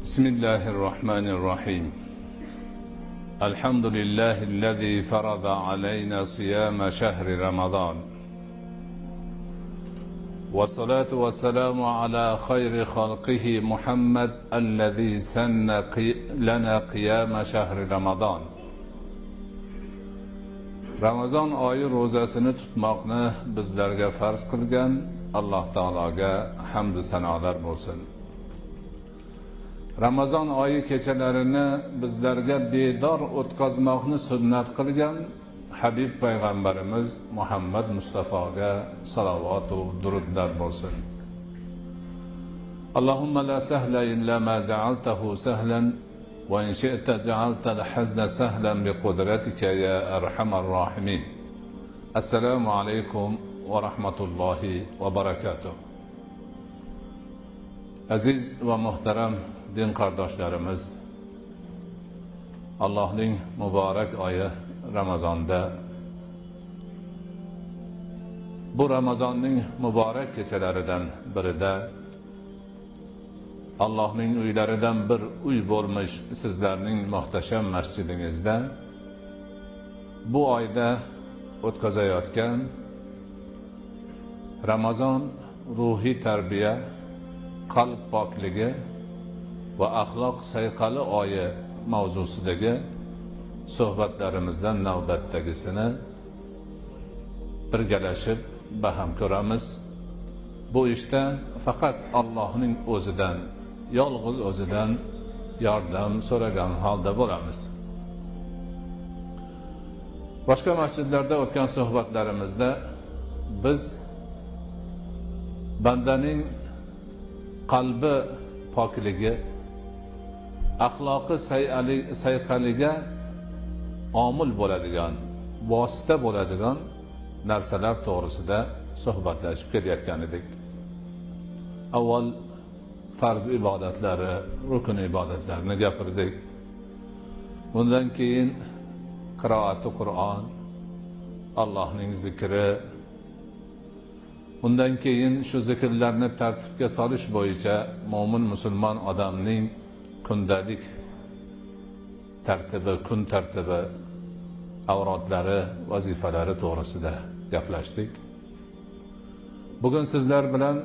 بسم الله الرحمن الرحيم. الحمد لله الذي فرض علينا صيام شهر رمضان، والصلاة والسلام على خير خلقه محمد الذي سن لنا قيام شهر رمضان. Ramazon oyi ro'zasini tutmoqni bizlarga farz qilgan Alloh taologa hamd va sanolar bo'lsin. Ramazon oyi kechalarini bizlarga bedor o'tkazmoqni sunnat qilgan Habib payg'ambarimiz Muhammad Mustafoga salovat va durudlar bo'lsin. Allohumma la sahla illa ma ja'altahu sahlan va in shi'ta ja'alta al-hazna sahlan bi qudratika ya arhamar rohimin. Assalomu alaykum va rahmatullohi va barakatuh. Aziz va muhtaram din qardoshlarimiz, Allohning muborak oyi Ramazonda, bu Ramazonning muborak kechalaridan birida Allohning uylaridan bir uy bo'lmish sizlarning muhtasham masjidingizda bu oyda o'tkazayotgan Ramazon ruhiy tarbiya, qalb pokligi va axloq sayqali oyi mavzusidagi suhbatlarimizdan navbatdagisini birgalashib baham ko'ramiz. Bu ishda faqat Allohning o'zidan, yolg'iz o'zidan yordam so'ragan holda bo'lamiz. Boshqa masjidlarda o'tgan suhbatlarimizda biz bandaning qalbi pokligi, axloqi sayqaliga omil bo'ladigan, vosita bo'ladigan narsalar to'g'risida suhbatlashib kelayotgan edik. Avval farz ibodatlari, rukun ibodatlarini gapirdik. Bundan keyin qiroati Qur'on, Allohning zikri, undan keyin shu zikrlarni tartibga solish bo'yicha mo'min musulmon odamning kundalik tartibi, kun tartibi, avrodlari, vazifalari to'g'risida gaplashdik. Bugun sizlar bilan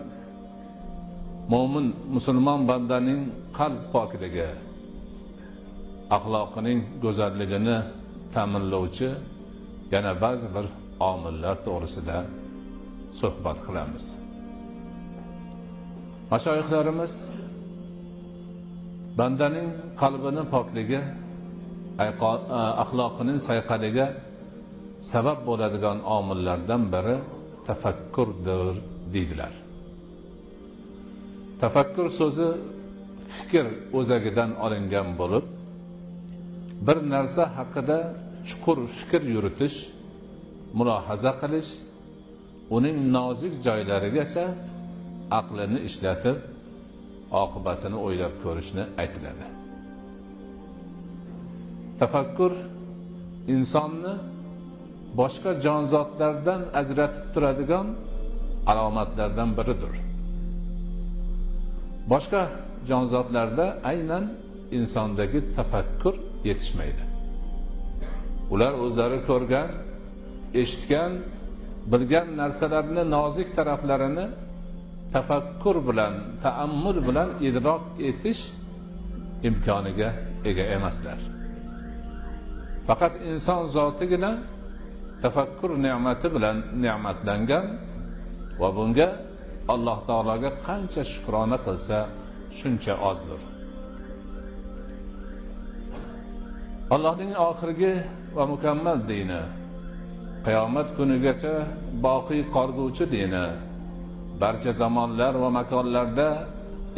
mo'min musulmon bandaning qalb pokligi, axloqining go'zalligini ta'minlovchi yana ba'zi bir omillar to'g'risida suhbat qilamiz. Mashoyixlarimiz bandaning qalbini pokligi, axloqining sayqaliga sabab bo'ladigan omillardan biri tafakkurdir deydilar. Tafakkur so'zi fikr o'zagidan olingan bo'lib, bir narsa haqida chuqur fikr yuritish, mulohaza qilish, uning nozik joylarigacha aqlini ishlatib, oqibatini o'ylab ko'rishni aytiladi. Tafakkur insonni boshqa jonzotlardan ajratib turadigan alomatlardan biridir. Boshqa jonzotlarda aynan insondagi tafakkur yetishmaydi. Ular o'zlari ko'rgan, eshitgan, bilgan narsalarni nozik taraflarini tafakkur bilan, taammul bilan idrok etish imkoniga ega emaslar. Faqat inson zotigina tafakkur ne'mati bilan ne'matlangan va bunga Alloh taologa qancha shukrona qilsa shuncha ozdir. Allohning oxirgi va mukammal dini, qiyomat kunigacha boqiy qolguvchi dini, barcha zamonlar va makonlarda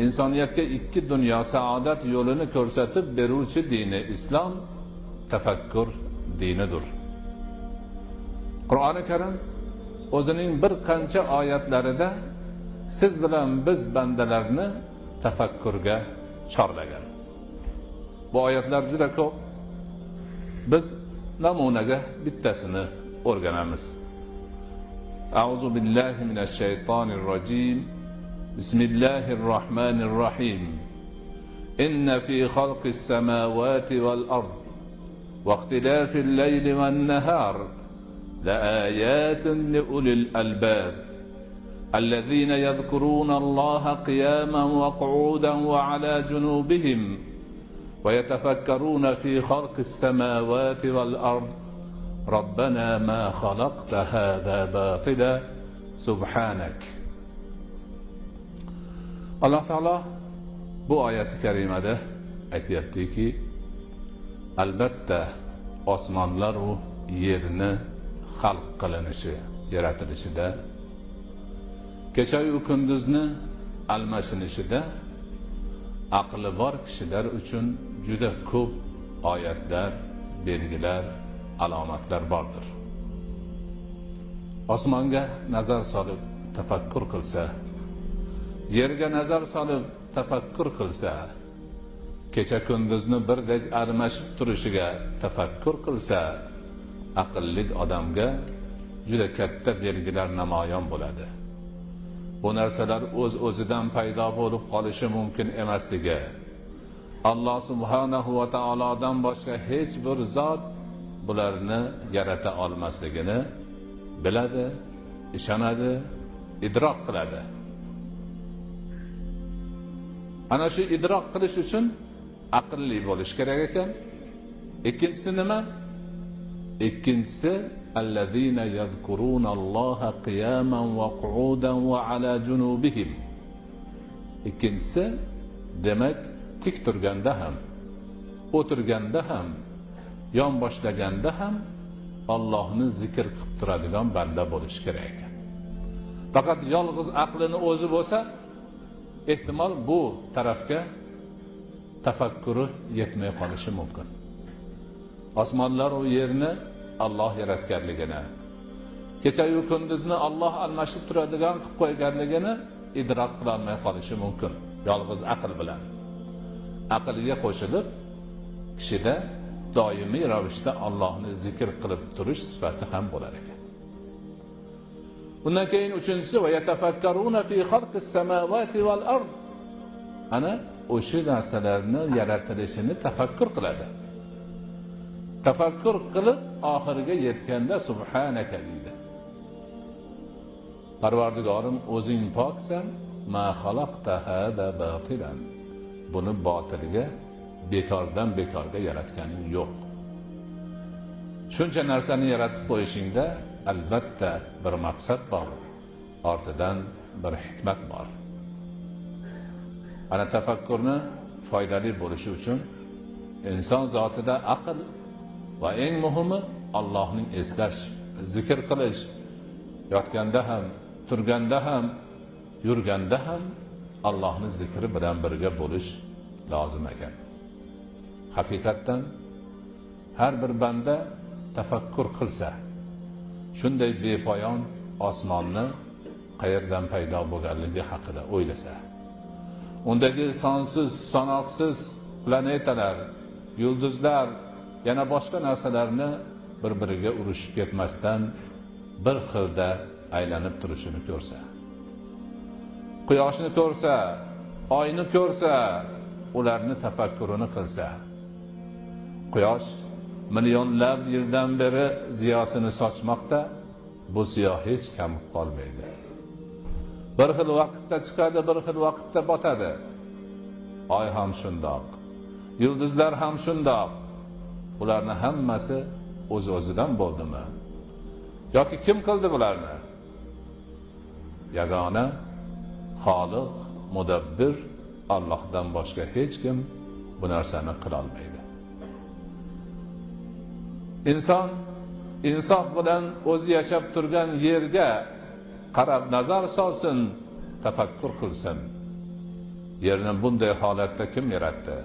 insoniyatga ikki dunyo saodat yo'lini ko'rsatib beruvchi dini islom tafakkur dinidir. Qur'oni Karim o'zining bir qancha oyatlarida siz bilan biz bandalarni tafakkurga chorlagan. Bu oyatlar juda ko'p. Biz namunaga bittasini o'rganamiz. A'udhu billahi minash shaytonir rojim. Bismillahir rohmanir rohim. إن في خلق السماوات والأرض واختلاف الليل والنهار لآيات لأولي الألباب الذين يذكرون الله قياما وقعودا وعلى جنوبهم ويتفكرون في خلق السماوات والأرض ربنا ما خلقت هذا باطلا سبحانك. Alloh taolo bu oyati karimada aytayaptiki, albatta osmonlar va yerni xalq qilinishi, yaratilishida, kecha-yu kunduzni almashinishida aqli bor kishilar uchun juda ko'p oyatlar, belgilar, alomatlar bordir. Osmonga nazar solib tafakkur qilsa, yerga nazar solib tafakkur qilsa, kecha kunduzni birdek almashib turishiga tafakkur qilsa, aqlli odamga juda katta belgilar namoyon bo'ladi. Bu narsalar o'z-o'zidan paydo bo'lib qolishi mumkin emasligi, Alloh subhanahu va taolodan boshqa hech bir zot bularni yarata olmasligini biladi, ishonadi, idrok qiladi. Ana shu idrok qilish uchun aqlli bo'lish kerak ekan. Ikkinchisi nima? Ikkinchisi allazina yadhkurunalloha qiyaman va qu'udan va ala junubihim. Ikkinchisi demak tik turganda ham, o'tirganda ham, yon boshlaganda ham Allohni zikr qilib turadigan banda bo'lish kerak ekan. Faqat yolg'iz aqlini o'zi bo'lsa, ehtimol bu tarafga tafakkuri yetmay qolishi mumkin. Osmonlar va yerni Alloh yaratganligini, kecha-yu kunduzni Alloh almashib turadigan qilib qo'yganligini idrok qila olmay qolishi mumkin yolg'iz aql bilan. Aqlga qo'shilib kishida doimiy ravishda Allohni zikr qilib turish sifati ham bo'lar ekan. Undan keyin uchinchisi va yatafakkaruna fi xalqis samawati val ard. Ana o'sha narsalarni yaratilishini tafakkur qiladi. Tafakkur qilib oxiriga yetganda subhanaka deydi. Parvardigorim, o'zing poksan, ma xalaqta hada batilan. Buni botilga, bekordan bekorga yaratganing yo'q. Shuncha narsani yaratib qo'yishingda albatta bir maqsad bor, ortidan bir hikmat bor. Ana tafakkurni foydali bo'lishi uchun inson zotida aql va eng muhimi Allohning eslash, zikr qilish, yotganda ham, turganda ham, yurganda ham Allohning zikri bilan birga bo'lish lozim ekan. Haqiqatdan har bir banda tafakkur qilsa, shunday bepoyon osmonni qayerdan paydo bo'lganligi haqida o'ylasa, undagi sonsiz, sanoqsiz planetalar, yulduzlar, yana boshqa narsalarni bir-biriga urushib ketmasdan bir xilda aylanib turishini ko'rsa, quyoshni ko'rsa, oyni ko'rsa, ularni tafakkurini qilsa, quyosh millionlab yildan beri ziyosini sochmoqda, bu ziyo hech kamib qolmaydi. Bir xil vaqtda chiqadi, bir xil vaqtda botadi. Oy ham shundoq, yulduzlar ham shundoq. Ularni hammasi o'z-o'zidan bo'ldimi? Yoki kim qildi bularni? Yagona Xoliq, Mudabbir Allohdan boshqa hech kim bu narsani qila olmaydi. Inson insof bilan o'zi yashab turgan yerga qarab nazar solsin, tafakkur qilsin. Yerni bunday holatda kim yaratdi?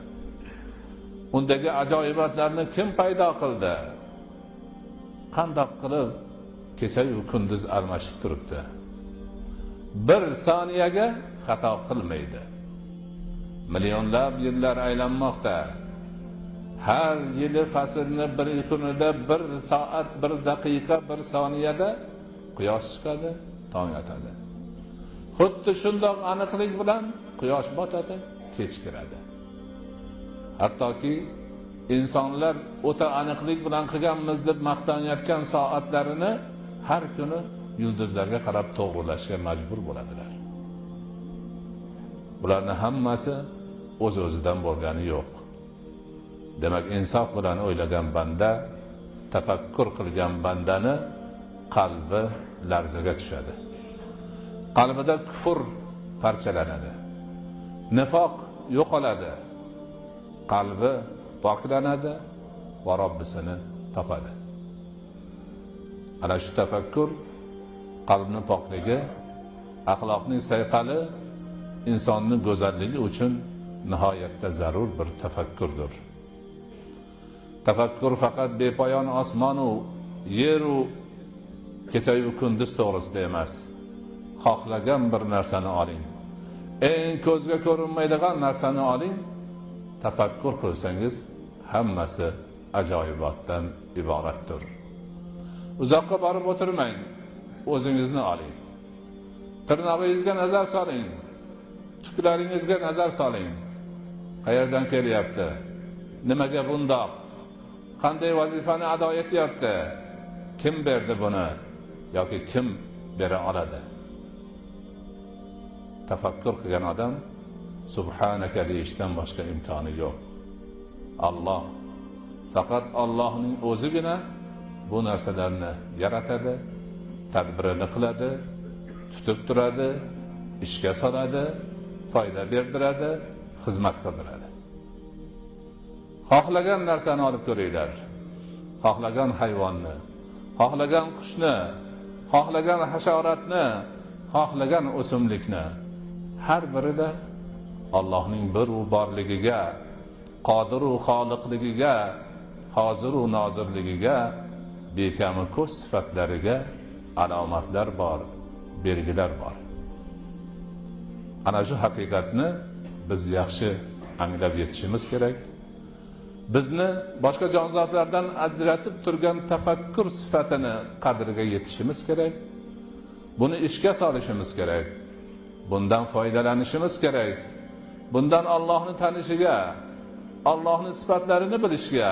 Undagi ajoyibotlarni kim paydo qildi? Qandoq qilib kecha-yu kunduz almashib turibdi? Bir soniyaga xato qilmaydi. Millionlab yillar aylanmoqda. Har yili faslni bir kunida bir soat, bir daqiqa, bir soniyada quyosh chiqadi, tong otadi. Xuddi shundoq aniqlik bilan quyosh botadi, kech kiradi. Hattoki insonlar o'ta aniqlik bilan qilganmiz deb maqtanayotgan soatlarini har kuni yulduzlarga qarab to'g'rilashga majbur bo'ladilar. Bularning hammasi o'z-o'zidan bo'lgani yo'q. Demak, insof bilan o'ylagan banda, tafakkur qilgan bandani qalbi larzaga tushadi. Qalbida kufr parchalanadi. Nifoq yo'qoladi. Qalbi poklanadi va Robbisini topadi. Ana shu tafakkur qalbning pokligi, axloqning sayqali, insonning go'zalligi uchun nihoyatda zarur bir tafakkurdir. Tafakkur faqat bepoyon osmon u yer u kecha-yu kunduz to'g'risida emas. Xohlagan bir narsani oling. Eng ko'zga ko'rinmaydigan narsani oling. Tafakkur qilsangiz hammasi ajoyibotdan iboratdir. Uzoqqa borib o'tirmang, o'zingizni oling. Tirnog'ingizga nazar soling, tuklaringizga nazar soling. Qayerdan kelyapti? Nimaga bundoq? Qanday vazifani ado etyapti? Kim berdi buni yoki kim bera oladi? Tafakkur qilgan odam subhanaka deyishdan boshqa imkoni yo'q. Alloh, faqat Allohning o'zigina bu narsalarni yaratadi, tadbirini qiladi, tutib turadi, ishga soladi, foyda berdiradi, xizmat qildiradi. Xohlagan narsani olib ko'ringlar. Xohlagan hayvonni, xohlagan qushni, xohlagan hasharotni, xohlagan o'simlikni, har birida Allohning bir u borligiga, qodir u xoliqligiga, hozir u nozirligiga, bekami ko'z sifatlariga alomatlar bor, belgilar bor. Ana shu haqiqatni biz yaxshi anglab yetishimiz kerak. Bizni boshqa jonzotlardan ajratib turgan tafakkur sifatini qadriga yetishimiz kerak. Buni ishga solishimiz kerak. Bundan foydalanishimiz kerak. Bundan Allohni tanishiga, Allohning sifatlarini bilishga,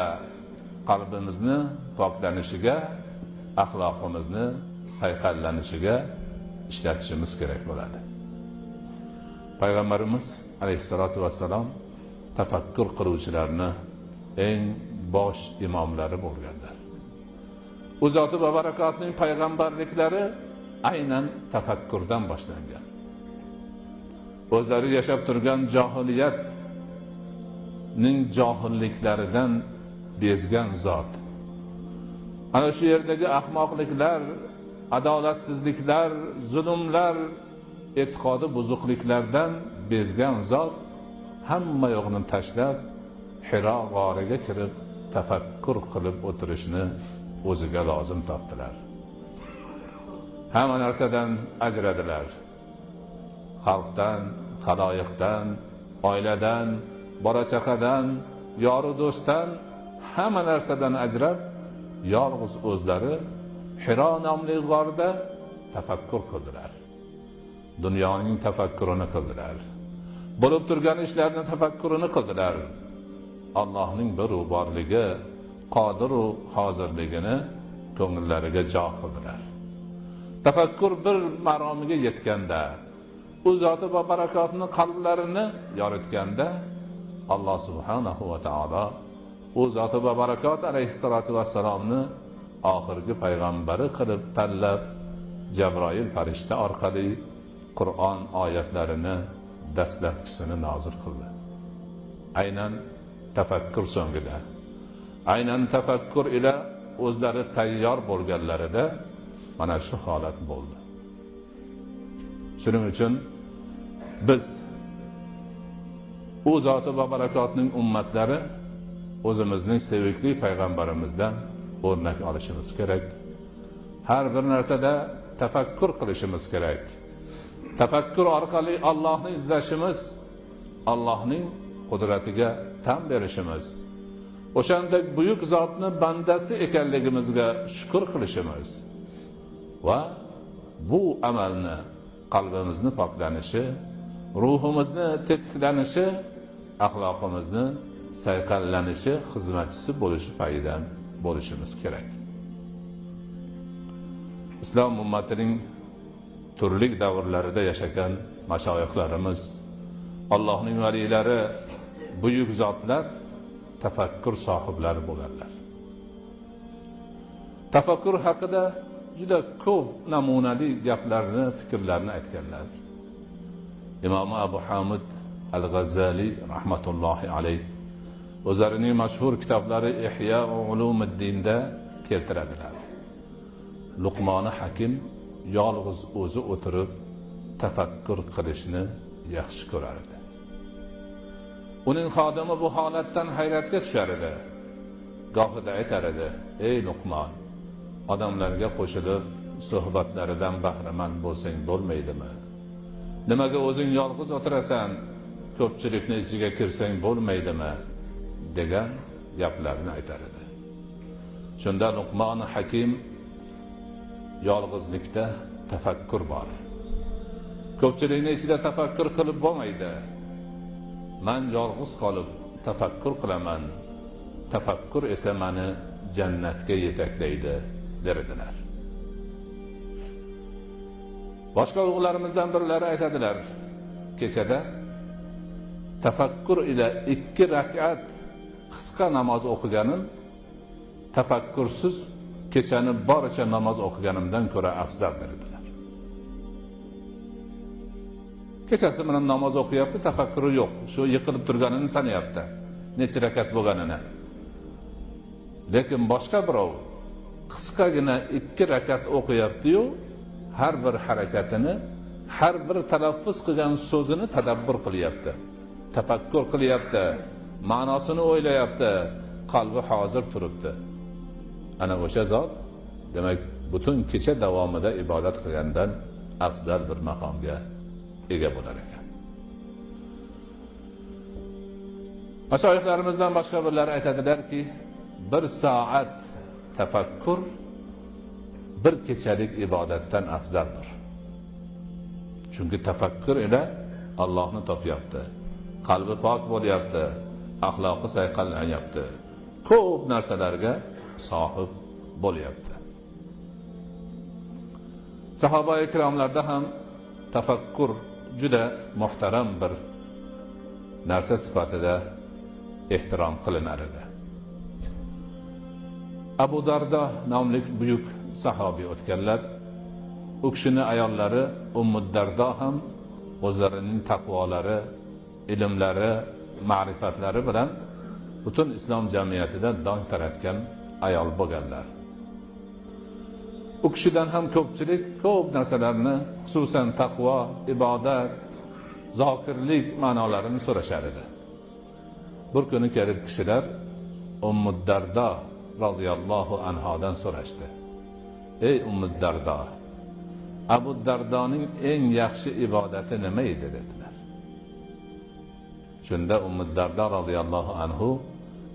qalbimizni poklanishiga, axloqimizni sayqallanishiga ishlatishimiz kerak bo'ladi. Payg'ambarimiz alayhissalatu vassalom tafakkur qiluvchilarni eng bosh imomlari bo'lganlar. U zoti barakotning payg'ambarliklari aynan tafakkurdan boshlangan. O'zlari yashab turgan johiliyatning johilliklaridan bezgan zot. Ana shu yerdagi ahmoqliklar, adolatsizliklar, zulmlar, e'tiqodi buzuqliklardan bezgan zot hamma yo'g'ini tashlab Hiro g'origa kirib tafakkur qilib o'tirishni o'ziga lozim topdilar. Hamma narsadan ajradilar. Xalqdan, xaloyiqdan, oiladan, bola chaqadan, yoru do'stdan, hamma narsadan ajrab, yolg'iz o'zlari Hiro nomli g'orda tafakkur qildilar. Dunyoning tafakkurini qildilar. Bo'lib turgan ishlarning tafakkurini qildilar. Allohning bir borligi, qodiru hozirligini ko'ngillariga jo qildilar. Tafakkur bir maromiga yetganda, u zoti va barakotni qalblarini yoritganda Alloh subhanahu va taolo u zoti va barakot alayhissalatu vassalomni oxirgi payg'ambari qilib tanlab, Jabroil farishta orqali Qur'on oyatlarini dastlabkisini nozil qildi. Aynan tafakkur so'ngida, aynan tafakkur ila o'zlari tayyor bo'lganlarida mana shu holat bo'ldi. Shuning uchun biz u zoti va barakotning ummatlari o'zimizning sevikli payg'ambarimizdan o'rnak olishimiz kerak. Har bir narsada tafakkur qilishimiz kerak. Tafakkur orqali Allohni izlashimiz, Allohning qudratiga tan berishimiz, o'shandek buyuk zotni bandasi ekanligimizga shukr qilishimiz va bu amalni qalbimizni poklanishi, ruhimizni tetiklanishi, axloqimizni sayqallanishi, xizmatchisi bo'lishi payidan bo'lishimiz kerak. Islom ummatining turli davrlarida yashagan mashoyixlarimiz, Allohning valiylari, buyuk zotlar tafakkur sohiblari bo'lganlar. Tafakkur haqida juda ko'p namunali gaplarni, fikrlarni aytganlar. Imom Abu Hamid al-G'azzali rahmatullohi alayh o'zlarining mashhur kitoblari Ihyo Ulumiddinda keltiradilar. Luqmoni Hakim yolg'iz o'zi o'tirib tafakkur qilishni yaxshi ko'rar edi. Uning xodimi bu holatdan hayratga tushar edi. Gohida aytar edi: "Ey Luqmon, odamlarga qo'shilib suhbatlaridan bahramand bo'lsang bo'lmaydimi? Nimaga o'zing yolg'iz o'tirasan? Ko'pchilikni ichiga kirsang bo'lmaydimi?" degan gaplarni aytar edi. Shunda Luqmon Hakim: yolg'izlikda tafakkur bor. Ko'pchilikni ichida tafakkur qilib bo'lmaydi. Men yolg'iz qolib tafakkur qilaman. Tafakkur esa meni jannatga yetaklaydi, derdilar. Boshqa ulug'larimizdan birlari aytadilar: kechada tafakkur ila 2 rakat qisqa namoz o'qiganim tafakkursiz kechani boricha namoz o'qiganimdan ko'ra afzal, dedilar. Kechasi bilan namoz o'qiyapti, tafakkuri yo'q. Shu yiqilib turganini sanayapti, necha rakat bo'lganini. Lekin boshqa birov qisqagina 2 rakat o'qiyapti-yu, har bir harakatini, har bir talaffuz qilgan so'zini tadabbur qilyapti, tafakkur qilyapti, ma'nosini o'ylayapti, qalbi hozir turibdi. Ana o'sha zot, demak, butun kecha davomida ibodat qilgandan afzal bir maqomga ega bo'lar ekan. Mashoyixlarimizdan boshqa birlari aytadilarki, 1 soat tafakkur bir kechalik ibodatdan afzaldir. Chunki tafakkur ila Allohni topyapti, qalbi pok bo'lyapti, axloqi sayqallanyapti, ko'p narsalarga sohib bo'lyapti. Sahoba ikromlarda ham tafakkur juda muhtaram bir narsa sifatida ehtirom qilinar edi. Abu Dardo nomli buyuk sahobiy o'tganlar. U kishini ayollari Ummu Dardo ham o'zlarining taqvolari, ilmlari, ma'rifatlari bilan butun islom jamiyatida dong taratgan ayol bo'lganlar. U kishidan ham ko'pchilik ko'p narsalarni, xususan taqvo, ibodat, zokirlik ma'nolarini so'rashar edi. Bir kuni kelib kishilar Ummu Dardo roziyallohu anhodan so'rashdi. Ey Ummu Dardo, Abu Dardoning eng yaxshi ibodati nima edi, dedilar. Shunda Ummu Dardo roziyallohu anhu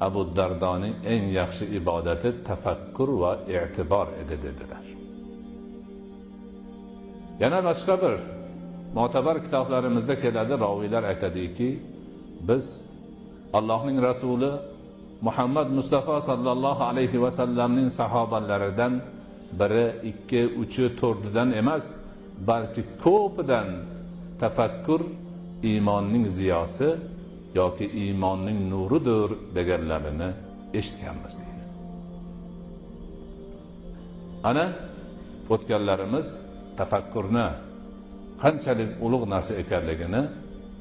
Abu Dardoning eng yaxshi ibodati tafakkur va e'tibor edi, dedilar. Yana boshqa bir mo'tabar kitoblarimizda keladi, roviylar aytadiki, biz Allohning rasuli Muhammad Mustafa sallallohu alayhi va sallamning sahobalaridan biri, 2, 3, 4dan emas, balki ko'pidan tafakkur iymonning ziyosi yoki iymonning nuridir deganlarini eshitganmiz, deydi. Ana o'tganlarimiz tafakkurni qanchalik ulug' narsa ekanligini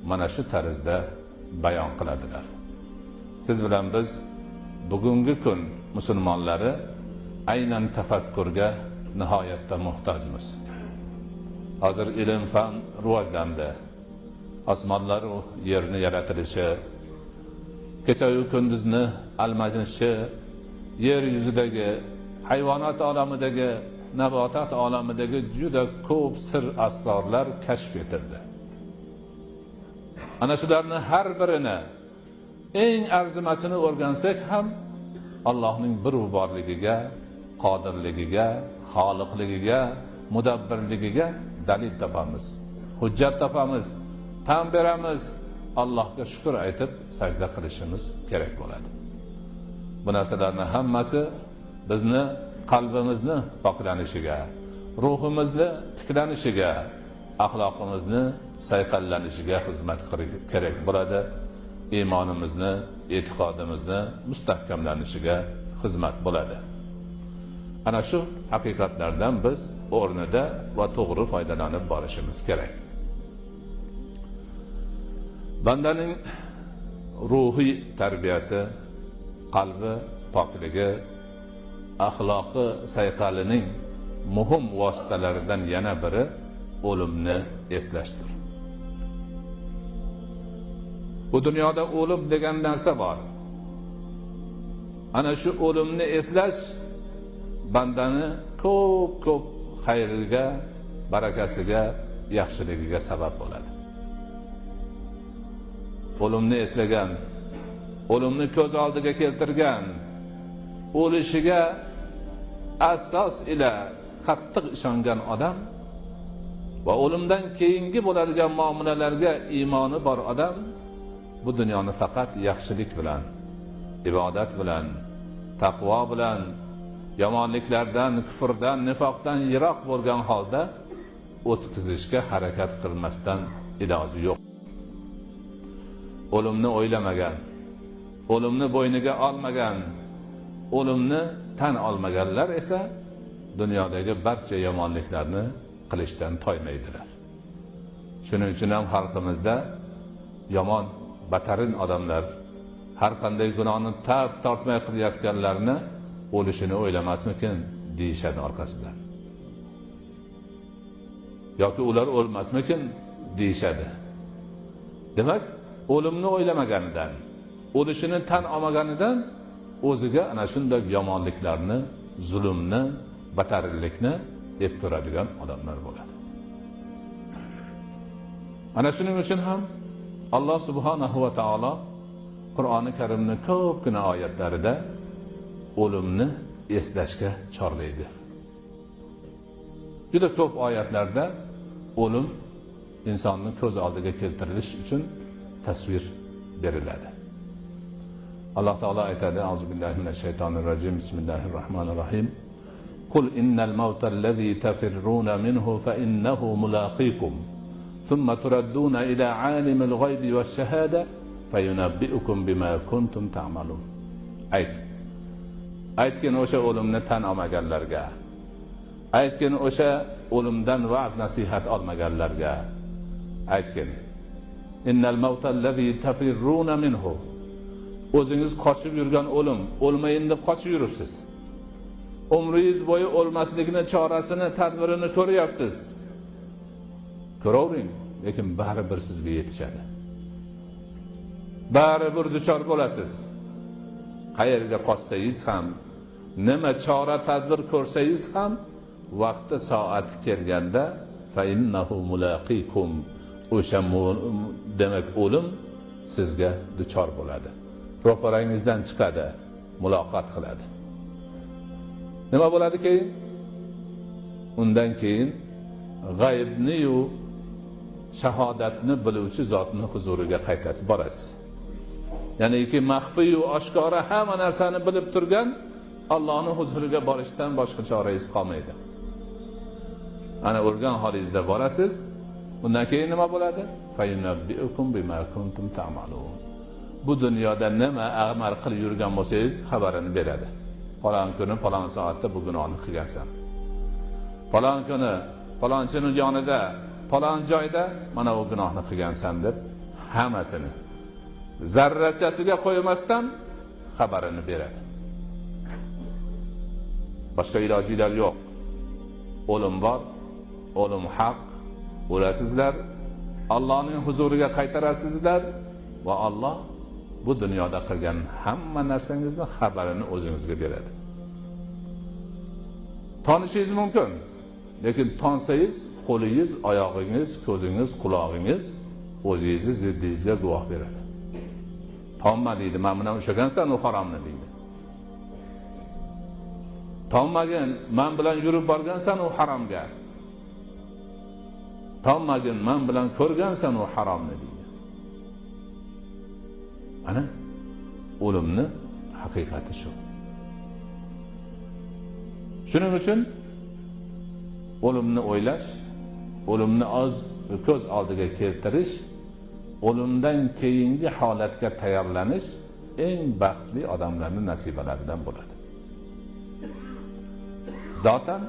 mana shu tarzda bayon qiladilar. Siz bilan biz bugungi kun musulmonlari aynan tafakkurga nihoyatda muhtojmiz. Hozir ilm fan rivojlandi. Osmonlar va yerni yaratilishi, kecha-yu kunduzni almashinishi, yer yuzidagi, hayvonot olamidagi, nabotat olamidagi juda ko'p sir asrorlar kashf etildi. Ana shularni har birini eng arzimasini o'rgansak ham Allohning bir borligiga, qodirligiga, xoliqligiga, mudabbirligiga dalil topamiz, hujjat topamiz, tan beramiz. Allohga shukr aytib sajda qilishimiz kerak bo'ladi. Bu narsalarni hammasi bizni qalbimizni poklanishiga, ruhimizni tiklanishiga, axloqimizni sayqallanishiga xizmat kerak bo'ladi. Iymonimizni, e'tiqodimizni mustahkamlanishiga xizmat bo'ladi. Ana shu haqiqatlardan biz o'rnida va to'g'ri foydalanib borishimiz kerak. Bandaning ruhiy tarbiyasi, qalbi pokligi, axloqi sayqalining muhim vositalaridan yana biri o'limni eslashdir. Bu dunyoda o'lim degan narsa bor. Ana shu o'limni eslash bandani ko'p-ko'p xayriga, barakasiga, yaxshiligiga sabab bo'ladi. O'limni eslagan, o'limni ko'z oldiga keltirgan, o'lishiga asos ila qattiq ishongan odam va o'limdan keyingi bo'ladigan muomalalarga iymoni bor odam bu dunyoni faqat yaxshilik bilan, ibodat bilan, taqvo bilan, yomonliklardan, kufrdan, nifoqdan yiroq bo'lgan holda o'tkazishga harakat qilmasdan iloji yo'q. O'limni o'ylamagan, o'limni bo'yniga olmagan, o'limni tan olmaganlar esa dunyodagi barcha yomonliklarni qilishdan toymaydilar. Shuning uchun ham xalqimizda yomon, batarin odamlar, har qanday gunohni tap tortmay qilayotganlarni o'lishini o'ylamasmikin deyishadi orqasidan. Yoki ular o'lmasmikin deyishadi. Demak, o'limni o'ylamaganidan, o'lishini tan olmaganidan o'ziga ana shunday yomonliklarni, zulmni, batarinlikni deb ko'radigan odamlar bo'ladi. Ana shuning uchun ham Alloh subhanahu va taolo Qur'oni Karimning ko'pgina oyatlarida o'limni eslashga chorlaydi. Juda ko'p oyatlarda o'lim insonning ko'z oldiga keltirilish uchun tasvir beriladi. Alloh taolo aytadi: Auzu billahi minash shaytonir rojim. Bismillahir rohmanir rohim. Qul innal mawta allazi tafirruna minhu fa innahu mulaqikum. Thumma turadduna ila alimil g'aybi wash-shahada fayunabbi'ukum bima kuntum ta'malun. Ayt. Aytgin o'sha o'limni tan olmaganlarga, aytgin o'sha o'limdan va'z nasihat olmaganlarga, aytgin: Innal mawta allazi tafirruna minhu. O'zingiz qochib yurgan o'lim, o'lmayin deb qochib yuribsiz. Umringiz bo'yi o'lmaslikni chorasini, tadbirini ko'ryapsiz. Ko'ravering, lekin baribir sizga yetishadi. Baribir duchor bo'lasiz. Qayerga qochsangiz ham, nima chora tadbir ko'rsangiz ham, vaqti soati kelganda fa innahu mulaqikum, o'sha demak o'lim sizga duchor bo'ladi. Ro'parangizdan chiqadi, muloqot qiladi. Nima bo'ladi keyin? Undan keyin g'aybni-yu shahodatni biluvchi zotning huzuriga qaytasiz, borasiz. Ya'niki maxfiy-yu oshkora hamma narsani bilib turgan Allohning huzuriga borishdan boshqa chorangiz qolmaydi. Ana o'lgan holingizda borasiz. Undan keyin nima bo'ladi? Fayunabbiukum bima kuntum ta'malun. Bu dunyoda nima amal qilib yurgan bo'lsangiz, xabarini beradi. Falon kuni, falon soatda bu gunohni qilgansan. Falon kuni, falonchining yonida, falon joyda mana bu gunohni qilgansan deb hammasini zarrachasiga qo'ymasdan xabarini beradi. Boshqa ilojlar yo'q. O'lim bor, o'lim haq, o'lasizlar, Allohning huzuriga qaytarasizlar va Alloh bu dunyoda qilgan hamma narsangizni xabarini o'zingizga beradi. Tonishingiz mumkin, lekin tonsangiz qo'lingiz, oyog'ingiz, ko'zingiz, qulog'ingiz o'zingizni ziddingizga guvoh beradi. Tonma deydi, men bilan ushlagansan u haromni deydi. Tonmagin, men bilan yurib borgansan u haromga. Tonmagin, men bilan ko'rgansan u haromni deydi. Mana o'limni haqiqati shu. Shuning uchun o'limni o'ylash, o'limni ko'z oldiga keltirish, o'limdan keyingi holatga tayyorlanish eng baxtli odamlarning nasibalaridan bo'ladi. Zaten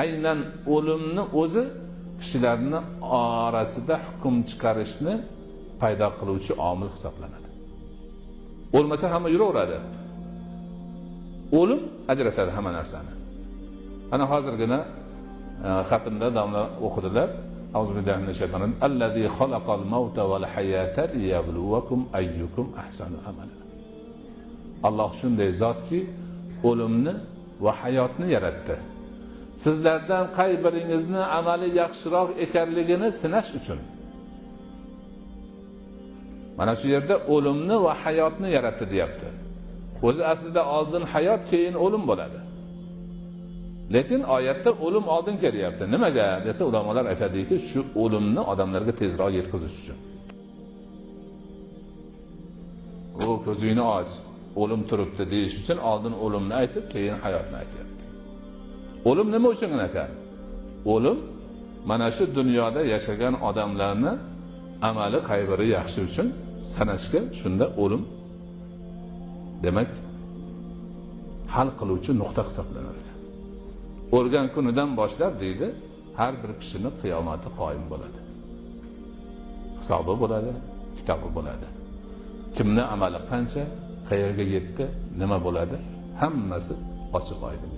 aynan o'limni o'zi kishilarning orasida hukm chiqarishni paydo qiluvchi omil hisoblanadi. O'lmasa hamma yuraveradi. O'lim ajratadi hamma narsani. Ana hozirgina xatmda domla o'qidilar. Auzubillahi minash shaytonir rojim. Allazi xalaqal mauta val hayata liyabluwakum ayyukum ahsanu amala. Alloh shunday zotki, o'limni va hayotni yaratdi. Sizlardan qay biringizni amali yaxshiroq ekanligini sinash uchun. Mana shu yerda o'limni va hayotni yaratdi deyapti. O'zi aslida oldin hayot, keyin o'lim bo'ladi. Lekin oyatda o'lim oldin kelyapti. Nimaga desa, ulamolar aytadiki, shu o'limni odamlarga tezroq yetkazish uchun. U ko'zingni och, o'lim turibdi deyish uchun oldin o'limni aytib, keyin hayotni aytyapti. O'lim nima uchun ekan? O'lim mana shu dunyoda yashagan odamlarni amali qay biri yaxshi uchun sanashga, shunda o'lim demak hal qiluvchi nuqta hisoblanadi. O'lgan kunidan boshlab deydi, har bir kishining qiyomati qoyim bo'ladi. Hisobi bo'ladi, kitobi bo'ladi. Kimni amali qancha, qayerga yetdi, nima bo'ladi, hammasi ochiq oydin.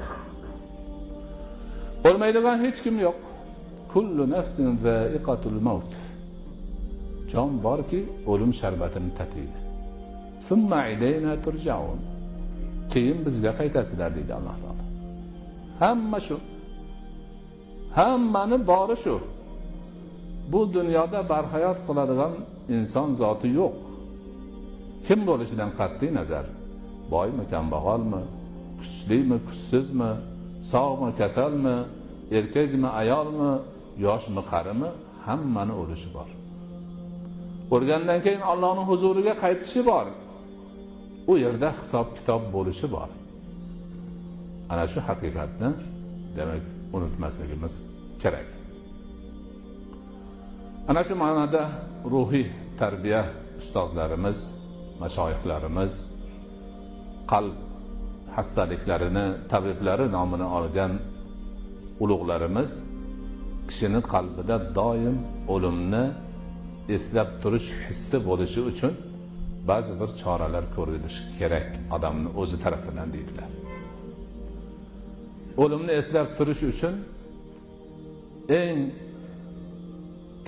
O'lmaydigan hech kim yo'q. Kullu nafsin za'iqatul maut. Jon borki, o'lim sharbatini tatiydi. Summa ilayna turja'un. Keyin bizga qaytasizlar deydi Alloh taolo. Hamma shu. Hammani bori shu. Bu dunyoda barhayot qiladigan inson zoti yo'q. Kim bo'lishidan qat'iy nazar, boymi, kambag'almi, kuchlimi, kuchsizmi, sog'mi, kasalmi, erkakmi, ayolmi, yoshmi, qarimi, hammani o'lishi bor. O'lgandan keyin Allohning huzuriga qaytishi bor. U yerda hisob kitob bo'lishi bor. Ana shu haqiqatni demak unutmasligimiz kerak. Ana shu ma'noda ruhiy tarbiya ustozlarimiz, mashoyixlarimiz, qalb xastaliklarini tabiblari nomini olgan ulug'larimiz kishini qalbida doim o'limni eslab turish hissi bo'lishi uchun ba'zi bir choralar ko'rilishi kerak odamni o'zi tarafidan deydilar. O'limni eslab turish uchun eng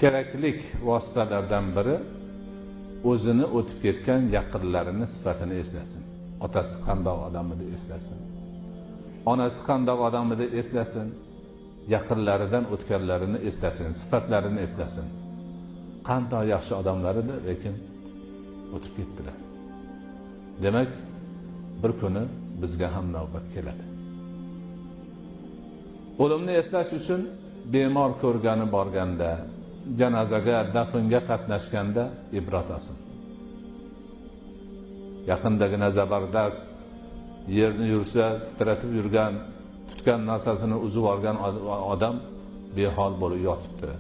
keraklik vositalardan biri o'zini o'tib ketgan yaqinlarini sifatini eslasin. Otasi qandoq odam edi eslasin. Onasi qandoq odam edi eslasin. Yaqinlaridan o'tganlarini eslasin, sifatlarini eslasin. Qandoq yaxshi odamlar edi, lekin o'tib ketdilar. Demak, bir kuni bizga ham navbat keladi. O'limni eslash uchun bemor ko'rgani borganda, janozaga, dafnga qatnashganda ibrat olsin. Yaqindagina zabardast yerni yursa titratib yurgan, tutgan narsasini uzib olgan odam behol bo'lib yotibdi.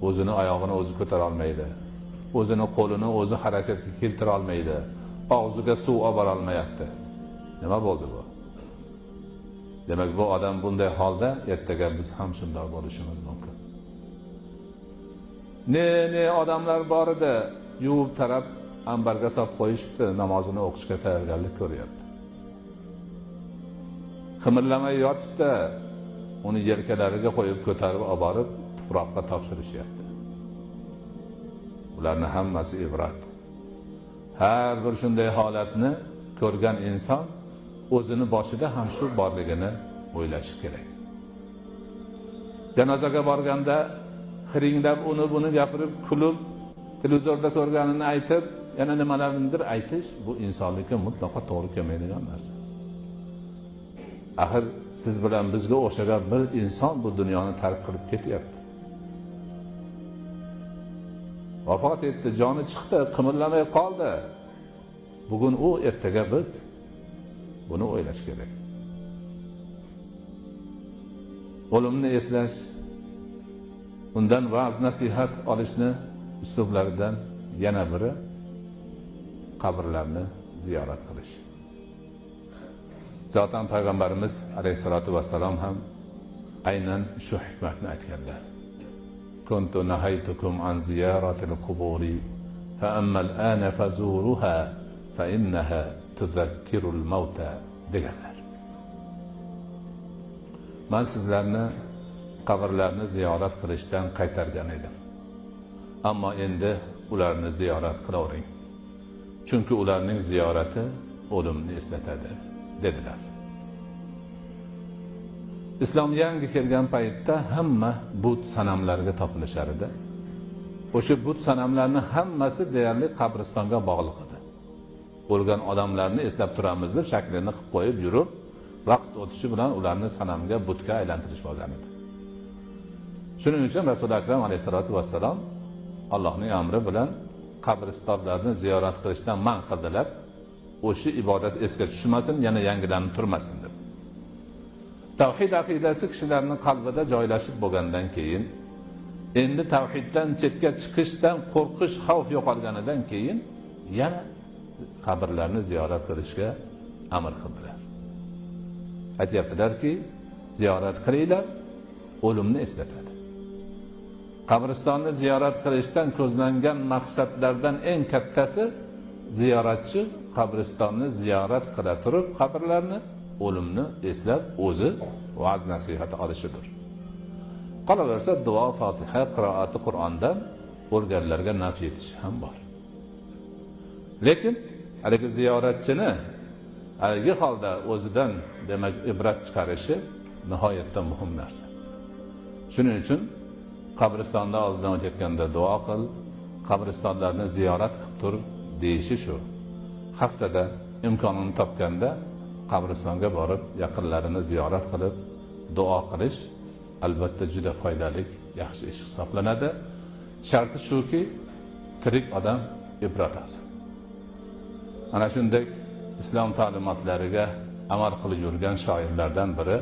O'zini oyog'ini o'zi ko'tara olmaydi. O'zini qo'lini o'zi harakatga keltira olmaydi. Og'ziga suv olib bora olmayapti. Nima bo'ldi bu? Demak, bu odam bunday holda ertaga biz ham shunday bo'lishimiz mumkin. Ne odamlar bor edi, yuvib tarab ambarga solib qo'yishibdi, namozini o'qishga tayyorgarlik ko'ryapti. Qimirlamay yotibdi, uni yelkalariga qo'yib ko'tarib olib borib tuproqqa topshirishyapti. Ularning hammasi ibrat. Har bir shunday holatni ko'rgan inson o'zini boshida ham shu borligini o'ylashi kerak. Janozaga borganda hiringlab uni buni gapirib, kulib, televizorda ko'rganini aytib, yana nimalarnidir aytish bu insonlikka mutlaqo to'g'ri kelmaydigan narsa. Axir siz bilan bizga o'xshagan bir inson bu dunyoni tark qilib ketyapti. Vafot etdi, joni chiqdi, qimirlamay qoldi. Bugun u, ertaga biz, buni o'ylash kerak. O'limni eslash, undan va'z nasihat olishni uslublaridan yana biri qabrlarni ziyorat qilish. Zaten Peygamberimiz aleyhissalatu vesselam ham aynan shu hikmatni aytganlar. Kuntu nahaytukum an ziyaratil quburi fa ammal ana fazuruha fa innaha tuzakkirul mauta deganlar. Men sizlarni qabrlarni ziyorat qilishdan qaytargan edim. Ammo endi ularni ziyorat qilavering. Chunki ularning ziyorati o'limni eslatadi, dedilar. Islom yangi kelgan paytda hamma but sanamlarga topilishar edi. O'sha but sanamlarning hammasi deyarli qabristonga bog'liq edi. O'lgan odamlarni eslab turamiz deb shaklini qilib qo'yib yurib, vaqt o'tishi bilan ularni sanamga, butga aylantirish bo'lgan edi. Shuning uchun Rasuli Akram alayhisolatu vassalom Allohning amri bilan qabristonlarni ziyorat qilishdan man qildilar. O'sha ibodat esga tushmasin, yana yangilanib turmasin deb. Tavhid aqidasi kishilarning qalbida joylashib bo'lgandan keyin, endi tavhiddan chetga chiqishdan qo'rqish, xavf yo'qolganidan keyin yana qabrlarni ziyorat qilishga amr qildilar. Aytayaptilarki, ziyorat qilinglar, o'limni eslatadi. Qabristonni ziyorat qilishdan ko'zlangan maqsadlardan eng kattasi ziyoratchi qabristonni ziyorat qila turib qabrlarni, o'limni eslab o'zi va'z nasihat olishidir. Qolaversa duo, fotiha, qiroati Qur'ondan o'lganlarga naf yetishi ham bor. Lekin haligi ziyoratchini haligi holda o'zidan demak ibrat chiqarishi nihoyatda muhim narsa. Shuning uchun qabristonda oldidan o'tayotganda duo qil, qabristonlarni ziyorat qilib tur deyishi shu. Haftada imkonini topganda qabristonga borib yaqinlarini ziyorat qilib duo qilish albatta juda foydali, yaxshi ish hisoblanadi. Sharti shuki, tirik odam ibrat olsin. Ana shunday islom ta'limotlariga amal qilib yurgan shoirlardan biri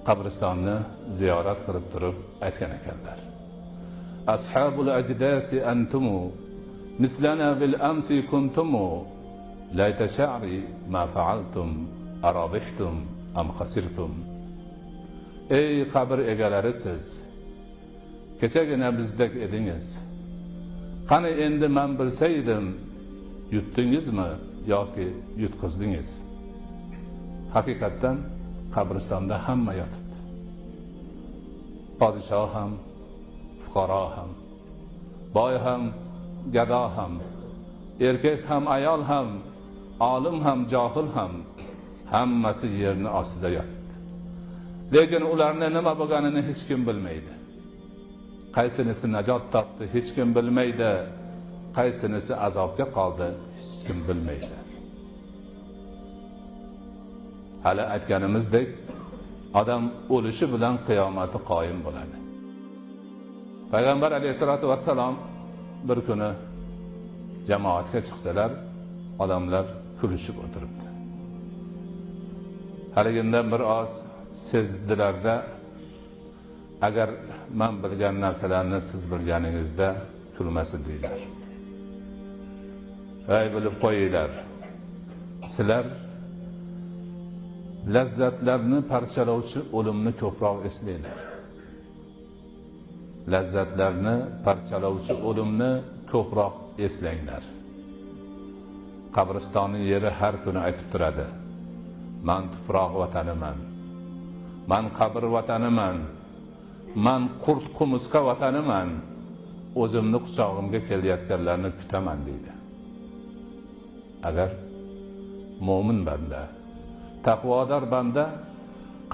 qabristonni ziyorat qilib turib aytgan ekanlar. Ashabul ajdasi antumu mislana bil amsi kuntumu layta sha'ri ma fa'altum arabihtum am khasirtum. Ey qabr egalari siz, kechagina bizdek edingiz. Qani endi men bilsaydim, yutdingizmi yoki yutqizdingiz? Haqiqatdan qabristonda hamma yotibdi. Podshoh ham, fuqaro ham, boy ham, gado ham, erkak ham, ayol ham, olim ham, johil ham, hammasi yerni ostida yotibdi. Lekin ularni nima bo'lganini hech kim bilmaydi. Qaysinisi najot topdi hech kim bilmaydi, qaysinisi azobga qoldi hech kim bilmaydi. Hali aytganimizdek, odam o'lishi bilan qiyomati qoyim bo'ladi. Payg'ambar alayhisolatu vassalom bir kuni jamoatga chiqsalar, odamlar kulishib o'tiribdi. Haligindan bir oz sezdilarda, agar men bilgan narsalarni siz bilganingizda kulmas edinglar. Ey bilib qo'yinglar, sizlar lazzatlarni parchalovchi o'limni ko'proq eslanglar. Lazzatlarni parchalovchi o'limni ko'proq eslanglar. Qabristonning yeri har kuni aytib turadi. Man tuproq vataniman. Man qabr vataniman. Man qurt qumursqa vataniman. O'zimni quchog'imga kelayotganlarni kutaman deydi. Agar mo'min banda, taqvodor banda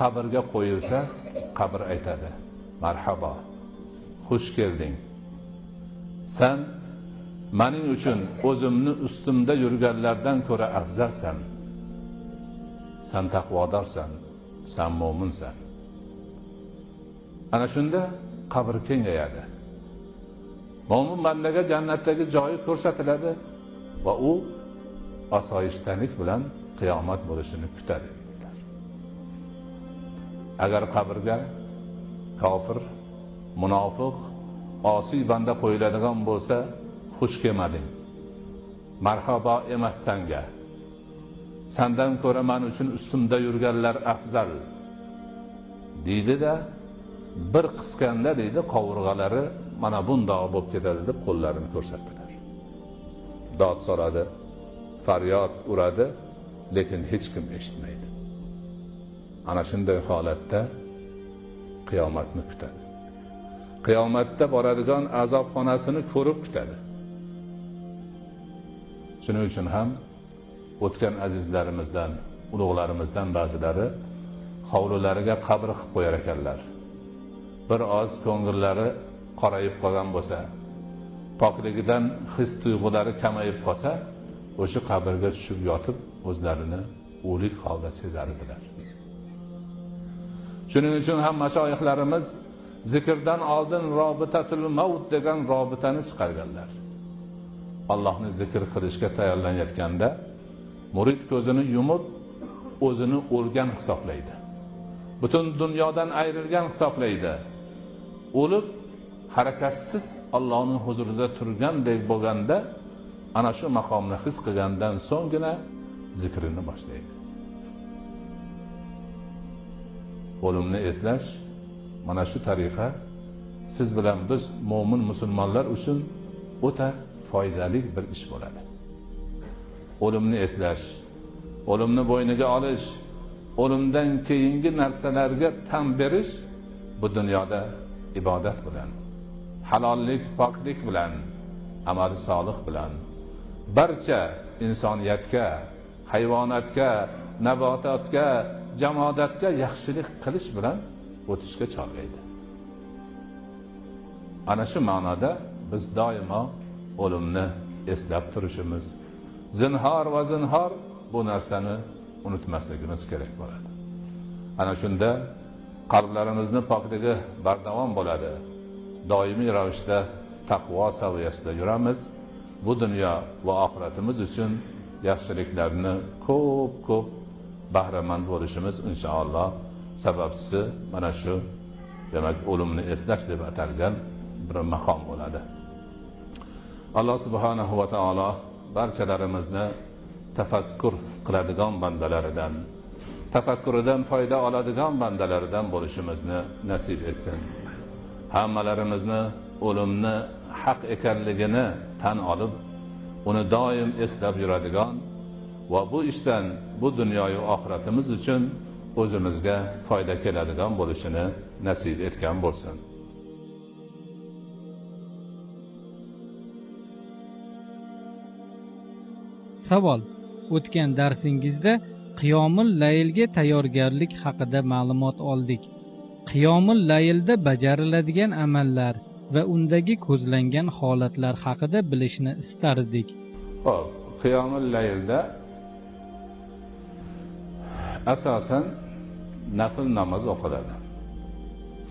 qabrga qo'yilsa, qabr aytadi: marhabo, xush kelding. Sen mening uchun o'zimni ustimda yurganlardan ko'ra afzalsan. Sen taqvodorsan, sen mo'minsan. Ana shunda qabr kengayadi. Mo'min bandaga jannatdagi joyi ko'rsatiladi va u osoyishtalik bilan qiyomat bo'lishini kutadi dedilar. Agar qabrga kofir, munofiq, osiy banda qo'yiladigan bo'lsa, xush kelmading, marhabo emas sanga, sandan ko'ra men uchun ustimda yurganlar afzal deydi-da, bir qisganda deydi qovurg'alari mana bundoq bo'lib ketadi deb qo'llarini ko'rsatdilar. Dod soladi, faryod uradi, lekin hech kim eshitmaydi. Ana shunday holatda qiyomatni kutadi. Qiyomatda boradigan azobxonasini ko'rib kutadi. Shuning uchun ham o'tgan azizlarimizdan, ulug'larimizdan ba'zilari hovlilariga qabr qilib qo'yar ekanlar. Bir oz ko'ngillari qorayib qolgan bo'lsa, pokligidan his tuyg'ulari kamayib qolsa, o'sha qabrga tushib yotib o'zlarini o'lik holda sezar edilar. Shuning uchun ham mashoyixlarimiz zikrdan oldin robitatul maut degan robitani chiqarganlar. Allohni zikr qilishga tayyorlanayotganda murid ko'zini yumib o'zini o'lgan hisoblaydi. Butun dunyodan ayrilgan hisoblaydi. O'lib harakatsiz Allohning huzurida turgandek bo'lganda, ana shu maqomni his qilgandan so'nggina zikrini boshlaydi. O'limni eslash mana shu tariqa siz bilan biz mo'min musulmonlar uchun o'ta foydali bir ish bo'ladi. O'limni eslash, o'limni bo'yniga olish, o'limdan keyingi narsalarga tan berish bu dunyoda ibodat bilan, halollik, poklik bilan, amal solih bilan barcha insoniyatga, hayvonotga, nabototga, jamoatga yaxshilik qilish bilan o'tishga chorlaydi. Ana shu ma'noda biz doimo o'limni eslab turishimiz, zinhor va zinhor bu narsani unutmasligimiz kerak bo'ladi. Ana shunda qalblarimizni pokligi bardavom bo'ladi. Doimiy ravishda taqvo saviyasida yuramiz. Bu dunyo va oxiratimiz uchun yaxshiliklarni ko'p-ko'p bahramand bo'lishimiz inshaalloh sababchisi mana shu, demak, o'limni eslash deb atalgan bir maqom bo'ladi. Alloh subhanahu va taolo barchalarimizni tafakkur qiladigan bandalaridan, tafakkuridan foyda oladigan bandalaridan bo'lishimizni nasib etsin. Hammalarimizni o'limni haq ekanligini tan olib, uni doim eslab yuradigan va bu ishdan bu dunyoyu oxiratimiz uchun o'zimizga foyda keladigan bo'lishini nasib etgan bo'lsin. Savol: o'tgan darsingizda qiyomul laylga tayyorgarlik haqida ma'lumot oldik. Qiyomul laylda bajariladigan amallar va undagi ko'zlangan holatlar haqida bilishni istardik. Xo'p, qiyomul laylda asosan nafl namoz o'qiladi.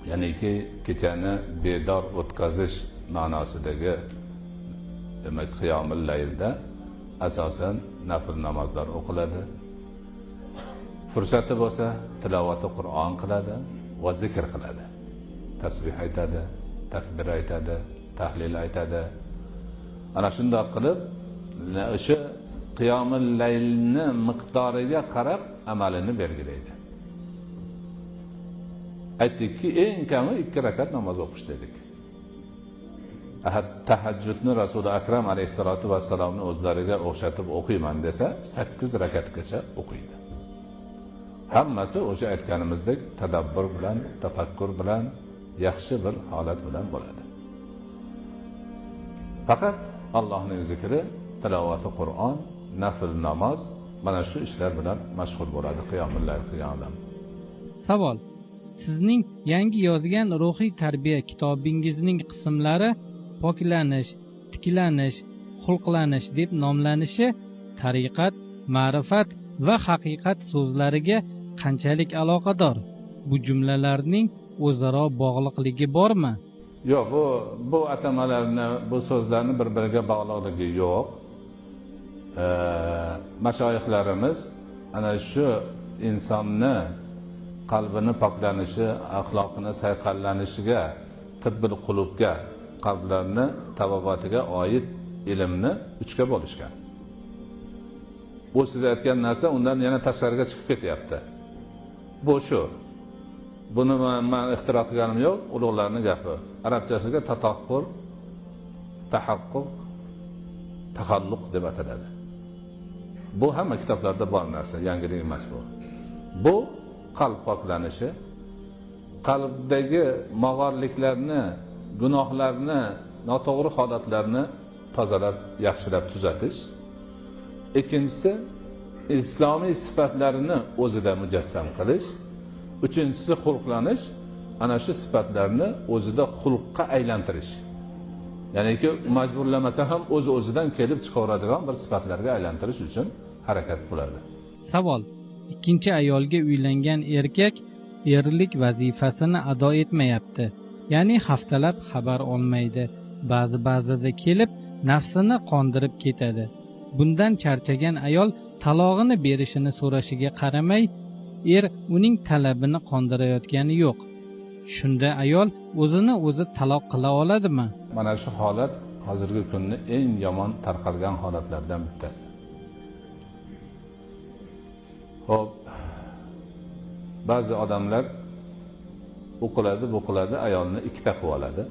Ya'niki kechani bedor o'tkazish ma'nosidagi, demak, qiyomul laylda asosan nafl namozlar o'qiladi. Fursati bo'lsa tilovati Qur'on qiladi va zikr qiladi. Tasbih aytadi, takbir aytadi, tahlil aytadi. Ana shundoq qilib o'sha qiyomul laylni miqdoriga qarab amalini belgilaydi. Aytdikki, eng kami 2 rakat namoz o'qish dedik. Tahajjudni Rasuli Akram alayhissalatu vassalomni o'zlariga o'xshatib o'qiyman desa, 8 rakatgacha o'qiydi. Hammasi o'sha aytganimizdek tadabbur bilan, tafakkur bilan, yaxshi bir holat bilan bo'ladi. Faqat Allohning zikri, tilovati Qur'on, nafl namoz, mana shu ishlar bilan mashg'ul bo'ladi qiyomul layl qilgan odam. Savol: sizning yangi yozgan ruhiy tarbiya kitobingizning qismlari poklanish, tiklanish, xulqlanish deb nomlanishi tariqat, ma'rifat va haqiqat so'zlariga qanchalik aloqador? Bu jumlalarning o'zaro bog'liqligi bormi? Yo'q, bu atamalarni, bu so'zlarni bir-biriga bog'liqligi yo'q. Mashoyixlarimiz ana shu insonni qalbini poklanishi, axloqini sayqallanishiga, tibbil qulubga, qalblarni tabobatiga oid ilmni uchga bo'lishgan. Bu siz aytgan narsa undan yana tashqariga chiqib ketyapti. Bu shu. Buni men ixtiro qilganim yo'q, ulug'larning gapi. Arabchasiga tatahhur, tahaqquq, tahalluq deb ataladi. Bu hamma kitoblarda bor narsa, yangilik emas bu. Bu qalb poklanishi, qalbdagi mog'orliklarni, gunohlarni, noto'g'ri holatlarni tozalab, yaxshilab tuzatish. Ikkinchisi, islomiy sifatlarini o'zida mujassam qilish. Uchinchisi, xulqlanish, ana shu sifatlarni o'zida xulqqa aylantirish. Ya'niki majburlamasa ham o'z-o'zidan kelib chiqaveradigan bir sifatlarga aylantirish uchun harakat qiladi. Savol: ikkinchi ayolga uylangan erkak erlik vazifasini ado etmayapti. Ya'ni haftalab xabar olmaydi. Ba'zi-ba'zida kelib nafsini qondirib ketadi. Bundan charchagan ayol talog'ini berishini so'rashiga qaramay, er uning talabini qondirayotgani yo'q. Shunda ayol o'zini o'zi taloq qila oladimi? Mana shu holat hozirgi kunni eng yomon tarqalgan holatlardan bittasi. Xo'p, ba'zi odamlar u qiladi, bu qiladi, ayolni ikkita qilib oladi.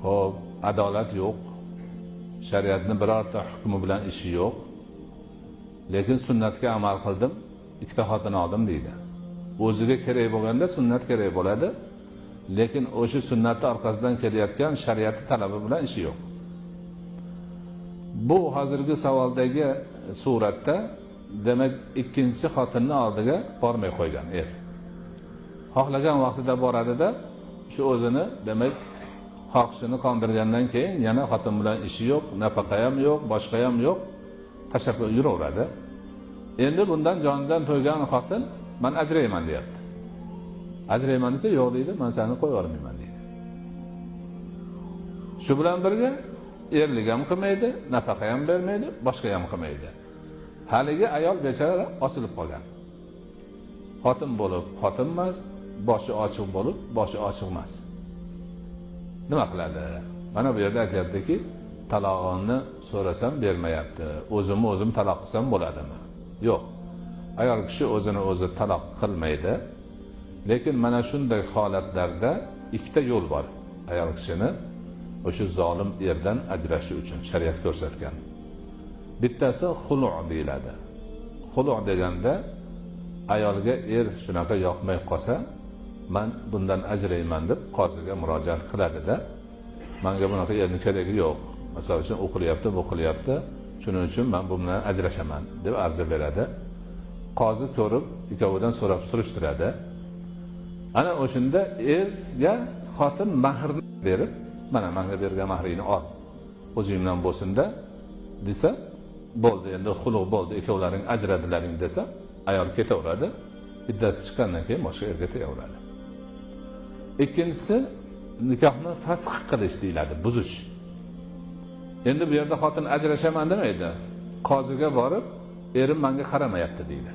Xo'p, adolat yo'q, shariatning birorta hukmi bilan ishi yo'q. Lekin sunnatga amal qildim, ikkita xotin oldim deydi. O'ziga kerak bo'lganda sunnat kerak bo'ladi, lekin o'sha sunnatni orqasidan kelayotgan shariat talabi bilan ishi yo'q. Bu hozirgi savoldagi suratda demak ikkinchi xotinni oldiga bormay qo'ygan er. Xohlagan vaqtida boradida, shu o'zini demak xohishini qondirgandan keyin yana xotin bilan ishi yo'q, nafaqa ham yo'q, boshqa ham yo'q, tashlab yuraveradi. Endi bundan jonidan to'ygan xotin men ajrayman deyapti. Ajrayman desa yo'q deydi, men seni qo'yib yubormayman deydi. Shu bilan birga erlik ham qilmaydi, nafaqa ham bermaydi, boshqa ham qilmaydi. Haligi ayol bechora osilib qolgan. Xotin bo'lib xotin emas, boshi ochiq bo'lib boshi ochiq emas. Nima qiladi? Mana bu yerda aytyaptiki, talog'imni so'rasam bermayapti. O'zimni o'zim taloq qilsam bo'ladimi? Yo'q. Ayol kishi o'zini o'zi taloq qilmaydi. Lekin mana shunday holatlarda ikkita yo'l bor. Ayol kishini o'sha zolim erdan ajrashi uchun shariat ko'rsatgan. Bittasi xulu' deyiladi. Xulu' deganda ayolga er shunaqa yoqmay qolsa, men bundan ajrayman deb qoziga murojaat qiladida, menga bunaqa erning keragi yo'q. Masalan uchun u qilyapti, bu qilyapti, shuning uchun men bu bilan ajrashaman deb arza beradi. Qozi ko'rib, ikkovidan so'rab surishtiradi. Ana o'shanda erga xotin mahrni berib, mana menga bergan mahringni ol, o'zing bilan bo'lsin-da desa, bo'ldi, endi xuluq bo'ldi, ikkovlaring ajradilaring desa, ayol ketaveradi. Iddasi chiqqandan keyin boshqa erga tegaveradi. Ikkinchisi nikohni fasx qilish deyiladi, buzish. Endi bu yerda xotin ajrashaman demaydi. Qoziga borib, erim menga qaramayapti deydi.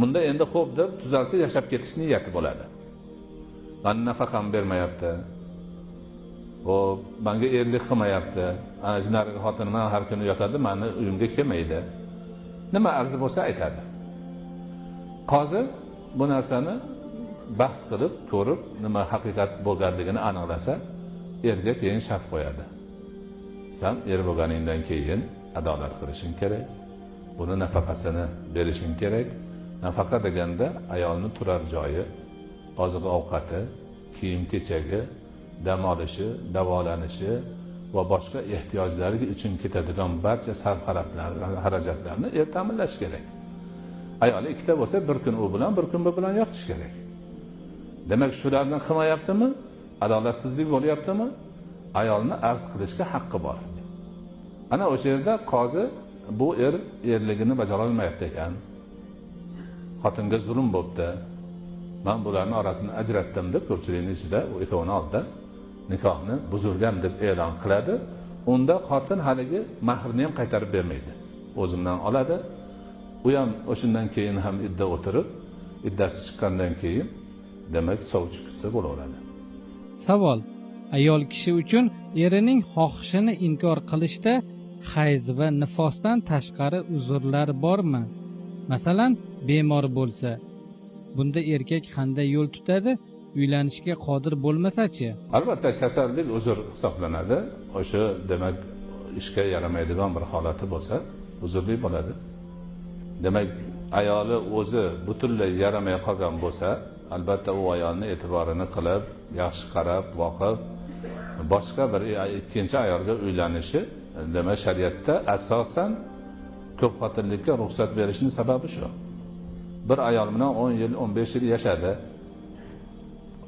Bunda endi xo'p deb tuzalsa yashab ketish niyati bo'ladi. Meni nafaqam bermayapti. Xo'p, menga erlik qilmayapti. Ana shu narigi xotinim bilan har kuni yotadi, meni uyimga kelmaydi. Nima arzi bo'lsa aytadi. Qozi bu narsani bahs qilib, ko'rib, nima haqiqat bo'lganligini aniqlasa, erga keyin shart qo'yadi. Sen er bo'lganingdan keyin adolat qilishing kerak. Buni nafaqasini berishing kerak. Nafaqa deganda ayolni turar joyi, oziq-ovqati, kiyim-kechagi, dam olishi, davolanishi va boshqa ehtiyojlari uchun ketadigan barcha sarf-xarajatlarni er ta'minlash kerak. Ayoli ikkita bo'lsa, bir kun u bilan, bir kun bu bilan yotish kerak. Demak, shularni qilmayaptimi? Adolatsizlik bo'lyaptimi? Ayolni arz qilishga haqqi bor. Ana o'sha yerda qozi bu er erligini bajara olmayapti ekan. Xotinga zulm bo'pti. Men bularning orasini ajratdim deb ko'pchilikning ichida u ikkovini oldida nikohni buzilgan deb e'lon qiladi. unda xotin haligi mahrni ham qaytarib bermaydi, o'zimdan oladi. U ham o'shandan keyin ham idda o'tirib, iddasi chiqqandan keyin demak sovchi kutsa bo'laveradi. Savol: ayol kishi uchun erining xohishini inkor qilishda hayz va nifosdan tashqari uzrlar bormi? Masalan, bemor bo'lsa, bunda erkak qanday yo'l tutadi? Uylanishga qodir bo'lmasa-chi? Albatta kasallik uzr hisoblanadi. O'sha demak ishga yaramaydigan bir holati bo'lsa, uzrli bo'ladi. Demak, ayoli o'zi butunlay yaramay qolgan bo'lsa, albatta u ayolni e'tiborini qilib, yaxshi qarab, boqib, boshqa bir ikkinchi ayolga uylanishi, demak shariatda asosan ko'p xotinlikka ruxsat berishning sababi shu. Bir ayol bilan 10 yil, 15 yil yashadi.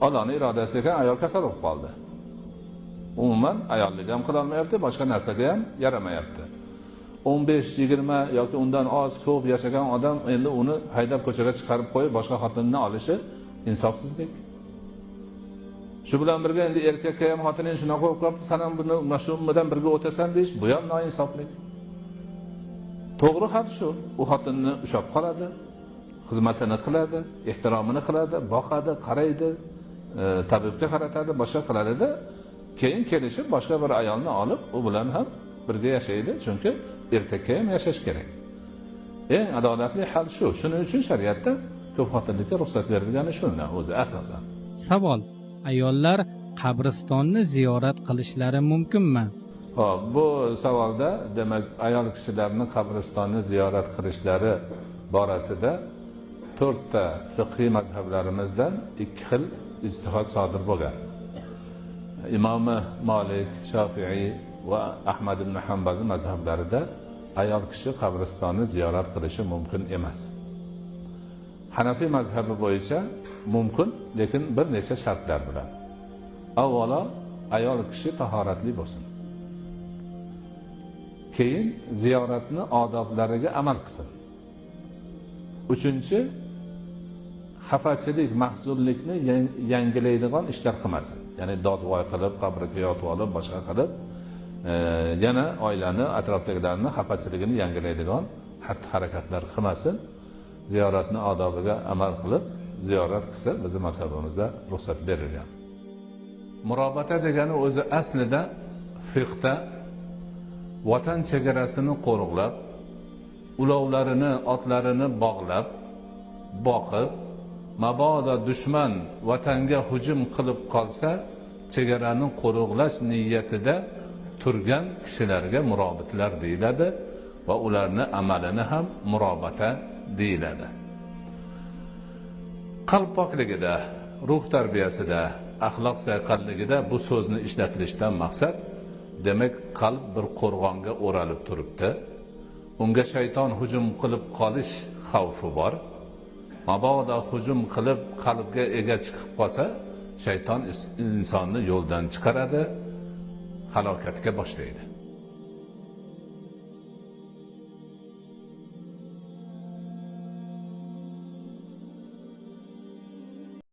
Allohning irodasi ekan, ayol kasal bo'lib qoldi. Umuman ayollik ham qila olmayapti, boshqa narsaga ham yaramayapti. 15, 20 yoki undan oz ko'p yashagan odam endi uni haydab ko'chaga chiqarib qo'yib boshqa xotinni olishi insofsizlik. Shu bilan birga endi erkakka ham xotining shunaqa bo'lib qolibdi, sen ham buni mana shu bilan birga o'tasan deyish, bu ham noinsoflik. To'g'ri hal shu, u xotinni ushlab qoladi, xizmatini qiladi, ehtiromini qiladi, boqadi, qaraydi, tabibga qaratadi, boshqa qiladida, keyin kelishib boshqa bir ayolni olib, u bilan ham birga yashaydi, chunki erkakka ham yashash kerak. Eng adolatli hal shu. Shuning uchun shariatda ko'p xotinlikka ruxsat berilgani shundan o'zi asosan. Savol: ayollar qabristonni ziyorat qilishlari mumkinmi? Xo'p, bu savolda demak ayol kishilarni qabristonni ziyorat qilishlari borasida 4 ta fiqhiy mazhablarimizdan 2 xil ijtihod sodir bo'lgan. Imomi Malik, Shofiiy va Ahmad ibn Hanbal mazhablarida ayol kishi qabristonni ziyorat qilishi mumkin emas. Hanafiy mazhabi bo'yicha mumkin, lekin bir necha shartlar bilan. Avvalo, ayol kishi tahoratli bo'lsin. Keyin ziyoratni odoblariga amal qilsin. Uchinchi, xafachilik, mahzunlikni yangilaydigan ishlar qilmasin. Ya'ni dodvoy qilib, qabrga yotib olib, boshqa qilib, yana oilani, atrofdagilarni xafachiligini yangilaydigan xatti-harakatlar qilmasin. Ziyoratni odobiga amal qilib, ziyorat qilsa, bizning mazhabimizda ruxsat berilgan. Murobata degani o'zi aslida fiqhda vatan chegarasini qo'riqlab, ulovlarini, otlarini bog'lab, boqib, mabodo dushman vatanga hujum qilib qolsa, chegarani qo'riqlash niyatida turgan kishilarga murobitlar deyiladi va ularni amalini ham murobata deyiladi. Qalb pokligida, ruh tarbiyasida, axloq sayqalligida bu so'zni ishlatilishidan maqsad, demak, qalb bir qo'rg'onga o'ralib turibdi. Unga shayton hujum qilib qolish xavfi bor. Mabodo hujum qilib qalbga ega chiqib qolsa, shayton insonni yo'ldan chiqaradi, halokatga boshlaydi.